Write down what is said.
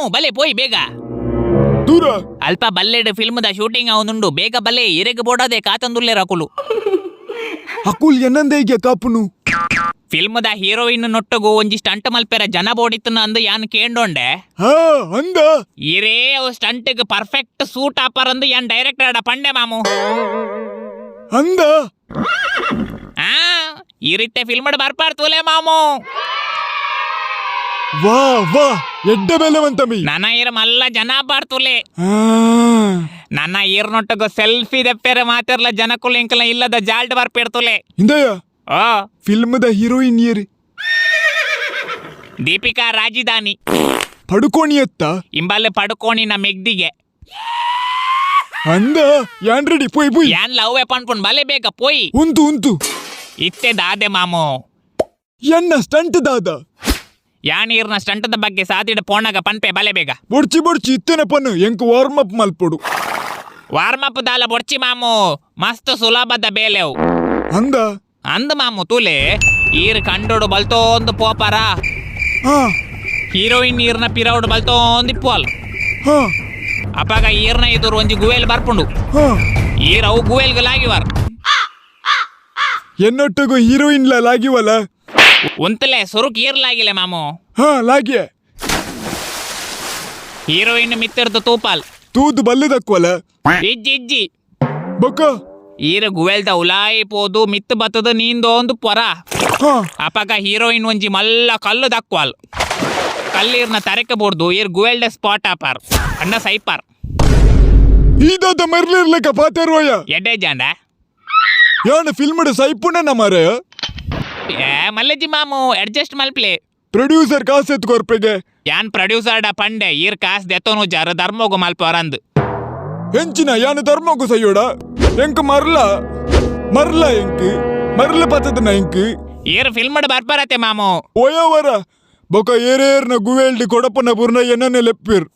ಮಾಮು, ಬಲೆ ಪೋಯ್ ಬೇಗ. ದೂರ. ಅಲ್ಪ ಬಲ್ಲೆಡ್ ಫಿಲ್ಮ್ದ ಶೂಟಿಂಗ್ ಅವನುಂಡು, ಬೇಗ ಬಲೆ. ಇರೆಗ್ ಬೋಡಾದೆ ಕಾತಂದುಲ್ಲೆ ರಕುಲು. ಅಕುಲ್ ಎನ್ನಂದೇಗೆ ಕಾಪುನು? ಫಿಲ್ಮ್ದ ಹೀರೋಯಿನ್ ನೊಟ್ಟಗು ಒಂಜಿ ಸ್ಟಂಟ್ ಮಲ್ಪೆರ ಜನ ಬೋಡಿತ್ತನ ಅಂದ್ ಯಾನ್ ಕೇಂಡೋಂಡೆ. ಹಾ, ಅಂದ? ಇರೇ ಅವು stunt perfect suit ಆಪರ್ ಅಂದ್ ಯಾನ್ ಡೈರೆಕ್ಟರ್ ಅಡ ಪಂಡೆ ಮಾಮು. ಅಂದ? ಆ, ಈ ರೀತಿ ಫಿಲ್ಮ್ ಬರ್ಪಾರ್ ತೂಲೆ ಮಾಮು. ವಾ ವಾ, ಎಡ್ಡೆ ಬೆಲೆ ಮಂತಮಿ. ನನ್ನ ಇರ ಮಲ್ಲ ಜನ ಬಾರ್ತುಲೆ. ನನ್ನ ಈರ್ನೊಟ್ಟಗು ಸೆಲ್ಫಿ ದೆಪ್ಪೆರೆ ಮಾತಿರ್ಲ ಜನಕುಲು ಇಂಕಲ ಇಲ್ಲದ ಜಾಲ್ಡ್ ಬರ್ಪಿರ್ತುಲೆ. ಇಂದಯ್ಯ. ಓ. ಫಿಲ್ಮ್ದ ಹೀರೋಯಿನ್ ಏರಿ? ದೀಪಿಕಾ ರಾಜಧಾನಿ. ಪಡುಕೋಣಿ ಎತ್ತ? ಇಂಬಲ್ಲೆ ಪಡ್ಕೋಣಿನ ಮೆಗ್ದಿಗೆ. ಅಂದ? ಯಾನ್ ರೆಡಿ, ಪೋಯ್ ಪೋಯ್. ಯಾನ್ ಲವ್ ಪನ್ಪುನ್, ಬಲೆ ಬೇಗ ಪೋಯ್. ಉಂತು ಉಂತು. ಇತ್ತೆ ದಾದೆ ಮಾಮು? ಎನ್ನ ಸ್ಟಂಟ್ ದಾದ? ಯಾನ್ ಈರ್ನ ಸ್ಟಂಟದ ಬಗ್ಗೆ ಸಾದಿಡ ಪೋಣಗ ಪನ್ಪೆ, ಬಲೆ ಬೇಗ. ಬೊಡ್ಚಿ ಬೊಡ್ಚಿ, ಇತ್ತೇನೆ ಪನ್ನು, ಎಂಕ್ ವಾರ್ಮ್ ಅಪ್ ಮಲ್ಪೊಡು. ವಾರ್ಮ್ ಅಪ್ ದಾಲ ಬೊಡ್ಚಿ ಮಾಮು, ಮಸ್ತ್ ಸುಲಭದ ಬೇಲೆವು. ಅಂದ? ಅಂದ್ ಮಾಮು, ತೂಲೆ, ಈರ್ ಕಂಡೋಡು ಬಲ್ತೋಂದು ಪೋಪಾರ. ಹೀರೋಯಿನ್ ಈರ್ನ ಪಿರೌಡ್ ಬಲ್ತೋಂದು ಇಪ್ಪುವಲ್. ಅಪಾಗ ಈರ್ನ ಎದುರು ಒಂಜಿ ಗುವೆಲ್ ಬರ್ಪುಂಡು. ಈರ್ ಅವು ಗುವೆಲ್ಗ್ ಲಾಗಿವಾರ್. ಎನ್ನೊಟ್ಟುಗು ಹೀರೋಯಿನ್ ಲ ಲಾಗಿವಲ್ಲ? ಉಂತಲೆ, ಸುರುಕ್ ಈರ್ ಲಾಗಿಲೆ ಮಾಮು. ಹಾ, ಲಾಗಿಯೆ. ಹೀರೋಯಿನ್ ಮಿತ್ತಿರ್ದು ತೂಪಾಲ್. ತೂದು ಬಲ್ಲದಕ್ವಲ? ಇಜ್ಜಿ ಇಜ್ಜಿ. ಬೊಕ? ಈರ್ ಗುವೆಲ್ದ ಉಲಾಯಿ ಪೋದು ಮಿತ್ತು ಬತ್ತದ ನೀಂದೋಂದು ಪೊರ. ಅಪಗ ಹೀರೋಯಿನ್ ಒಂಜಿ ಮಲ್ಲ ಕಲ್ಲು ದಕ್ವಾಲ್. ಕಲ್ಲೀರ್ನ ತರೆಕ ಬೋರ್ದು ಈರ್ ಗುವೆಲ್ಡ ಸ್ಪಾಟ್ ಆಪಾರ್ ಅಣ್ಣ ಸೈಪಾರ್. ಈದಾದ ಮರ್ಲಿರ್ಲೆಕ್ಕ ಪಾತೆರುವಯ್ಯ? ಎಡ್ಡೆ ಜಾಂಡ. ಯಾನ್ ಫಿಲ್ಮ್ಡ್ ಸೈಪುಂಡನ ಮಾರೆ. ಏ ಮಲ್ಲಜ್ಜಿ ಮಾಮು, ಅಡ್ಜಸ್ಟ್ ಮಲ್ಪ್ಲೆ. ಪ್ರೊಡ್ಯೂಸರ್ ಕಾಸೆತ್ ಕೊರ್ಪೆಗೆ. ಯಾನ್ ಪ್ರೊಡ್ಯೂಸರ್ ಡ ಪಂಡೆ, ಈರ್ ಕಾಸ್ ದೆತ್ತೋನು ಜಾರ ಧರ್ಮೋಗು ಮಲ್ಪವರಂದ್. ಎಂಚಿನ, ಯಾನ್ ಧರ್ಮಗು ಸೈಯೋಡ? ಎಂಕ್ ಮರ್ಲ ಮರ್ಲ, ಎಂಕ್ ಮರ್ಲ ಪತ್ತದನ ಎಂಕ್. ಈರ್ ಫಿಲ್ಮ್ಡ್ ಬರ್ಪರತೆ ಮಾಮು. ಒಯವರ ಬೊಕ ಏರೇರ್ನ ಗುವೆಲ್ಡ್ ಕೊಡಪನ ಬುರ್ನ ಎನ್ನನೆ ಲೆಪ್ಪಿರ್.